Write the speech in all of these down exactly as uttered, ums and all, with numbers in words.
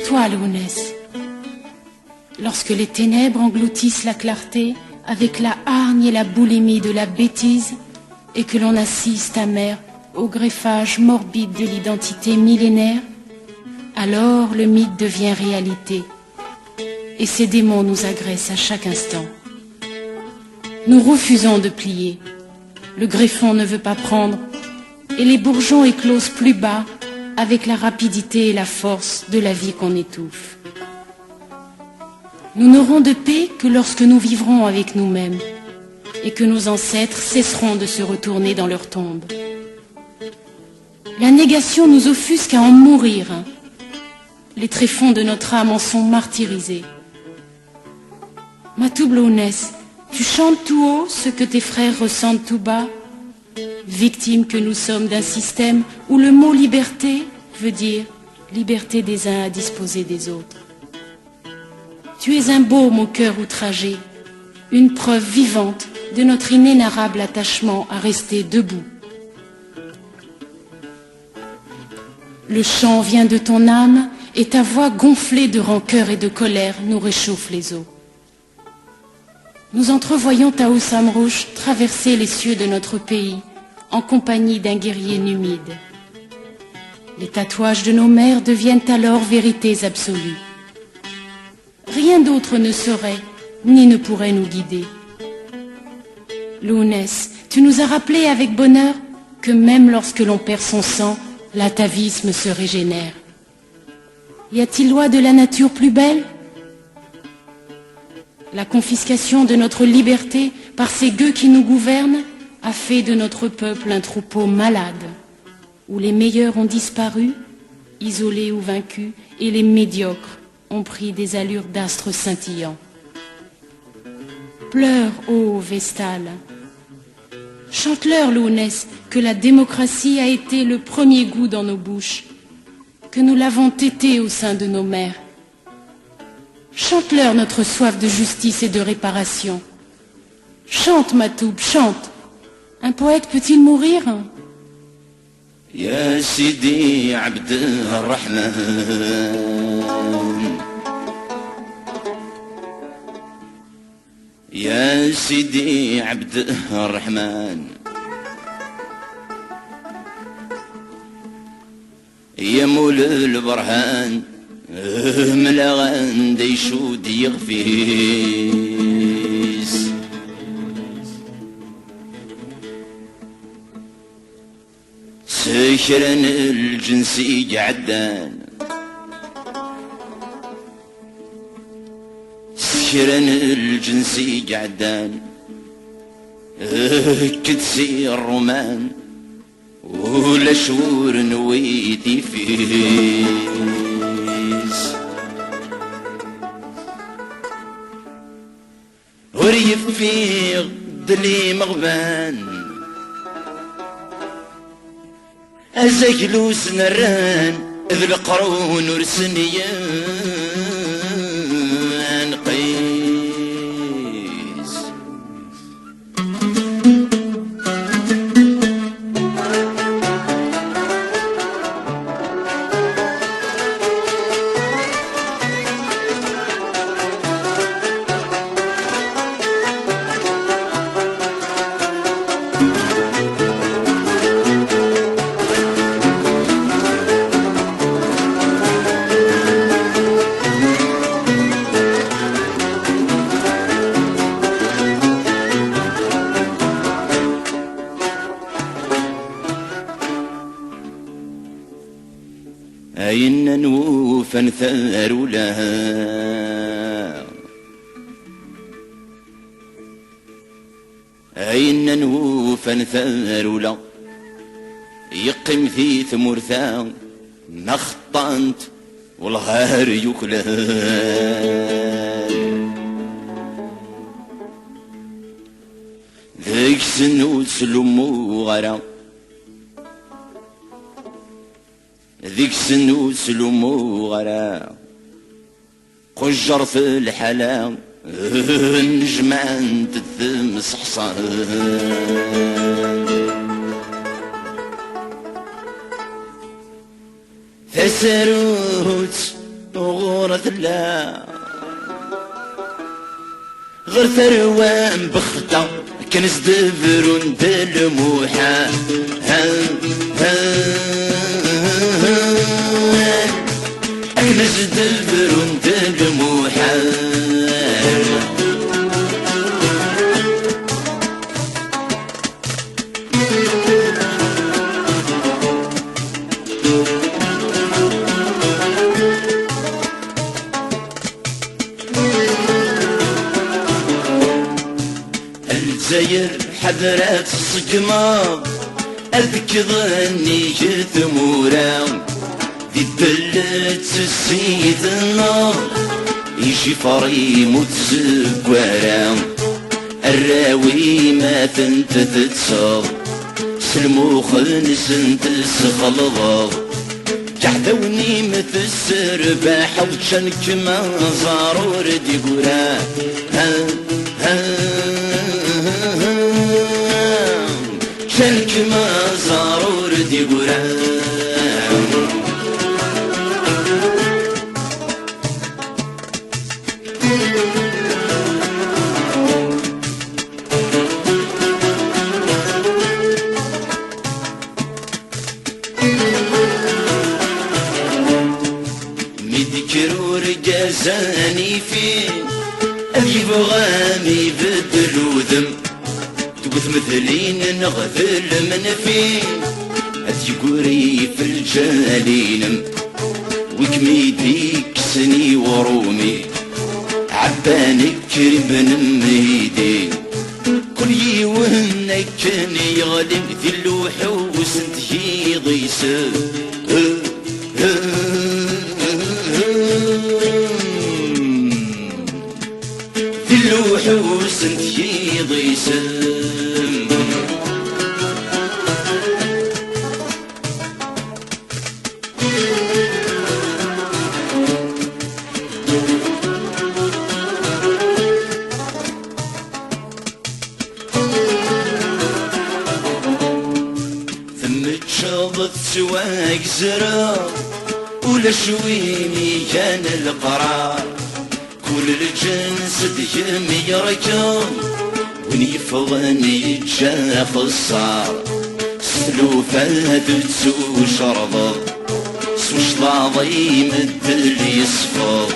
Toi, Lounès, lorsque les ténèbres engloutissent la clarté avec la hargne et la boulimie de la bêtise, et que l'on assiste amer au greffage morbide de l'identité millénaire, alors le mythe devient réalité, et ses démons nous agressent à chaque instant. Nous refusons de plier. Le greffon ne veut pas prendre, et les bourgeons éclosent plus bas avec la rapidité et la force de la vie qu'on étouffe. Nous n'aurons de paix que lorsque nous vivrons avec nous-mêmes et que nos ancêtres cesseront de se retourner dans leur tombe. La négation nous offusque à en mourir. Les tréfonds de notre âme en sont martyrisés. Matoub Lounès, tu chantes tout haut ce que tes frères ressentent tout bas, victimes que nous sommes d'un système où le mot liberté veut dire liberté des uns à disposer des autres. Tu es un baume au cœur outragé, une preuve vivante de notre inénarrable attachement à rester debout. Le chant vient de ton âme et ta voix gonflée de rancœur et de colère nous réchauffe les os. Nous entrevoyons Taous Amrouche traverser les cieux de notre pays en compagnie d'un guerrier numide. Les tatouages de nos mères deviennent alors vérités absolues. Rien d'autre ne saurait ni ne pourrait nous guider. Lounès, tu nous as rappelé avec bonheur que même lorsque l'on perd son sang, l'atavisme se régénère. Y a-t-il loi de la nature plus belle ? La confiscation de notre liberté par ces gueux qui nous gouvernent a fait de notre peuple un troupeau malade, où les meilleurs ont disparu, isolés ou vaincus, et les médiocres ont pris des allures d'astres scintillants. Pleure, ô Vestale. Chante-leur, Lounès, que la démocratie a été le premier goût dans nos bouches, que nous l'avons tété au sein de nos mères. Chante-leur notre soif de justice et de réparation. Chante, Matoub, chante. Un poète peut-il mourir ? يا سيدي عبد الرحمن، يا سيدي عبد الرحمن، يا مول البرهان، ملا غند يشود يغفيس. سكرا الجنس يقعدان، سكرا الجنس يقعدان، كدسي الرومان، ولا شور نويتي فيس. ور يفيغ دلي مغبان، أزاكلوس نران ذ القرون ور سنيان قيس. Ayen n wufan tarula, ayen n wufan tarula, yeqqim di tmurt-a, ma xeṭṭant, wellah ar yuklal. Deg-sen ur slumuɣ ara, deg-sen ur slumuɣ ara. Qujjert lḥala, nnejmaɛent-d temseḥṣan. Tasarut tella ɣer tarwa n Bexda, akken sdebrun d lmuḥal. Ha, ha, ha. Akken sdebrun d lmuḥal. A Lezzayer, ḥader ad tṣeggmeḍ, ad kḍen nnig tmura, di ddel tezzit-nneɣ, ijifer-im ur tzeggu ara. Arraw-im ad tent-tetteḍ, s lmux-nsen tesxelḍeḍ. Iɛdawen-im tesserbaḥeḍ, ččan-kem aẓar ur d-igura. Ha, ha, ha, ha. Ččan-kem aẓar ur d-igura. Mi d-ikker urgaz anifi, ad yebɣu ad ibeddel udem. Tewwet medlin neɣ d lmenfi, ad yegri f lǧal-inem. Wi kem-id-ikksen i uṛumi, ɛebban krib n mhidi. Kul yiwen akken yeɣli di lewḥus n tgiḍ-is. Di lewḥus n tgiḍ-is. Temmeččeḍ tettwagezreḍ, ulac win igan leqrar. Kul lǧens deg-m yerkeḍ, win yeffɣen yeǧǧa axeṣṣar. S tlufa tettucerḍeḍ, s weclaḍ imeddel yesfeḍ.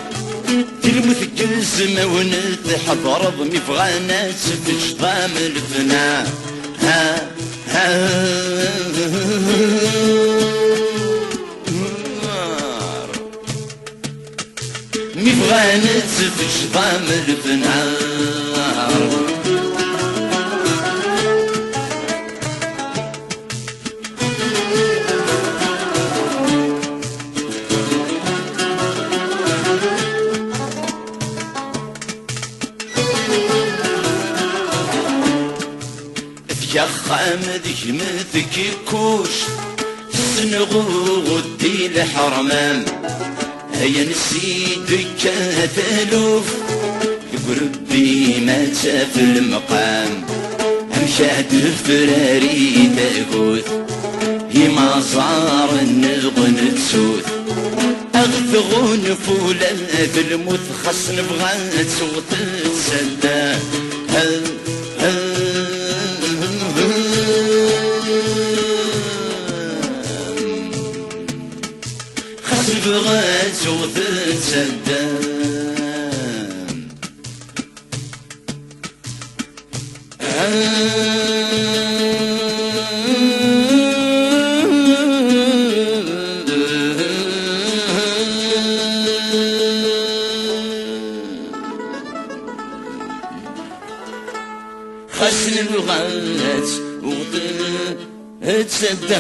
Di lmut n yizmawen tḥeḍreḍ, mi bɣan ad tfeǧǧeḍ am lefnar. Ha, ha. Mi bɣan ad tfeǧǧeḍ am lefnar. Tga axxam d gem tkikkuct, tessenɣuɣud di leḥṛmam. Ayen si d-tekka taluft, deg urebbi ma taf lemqam. Amek ad tefrari tagut, imaẓaren neɣ nettut. Ad tɣunfu ula d lmut, xas nebɣa ad tewwet tsadda. Xas nebɣa ad tewwet tsadda. Xas nebɣa ad tewwet tsadda.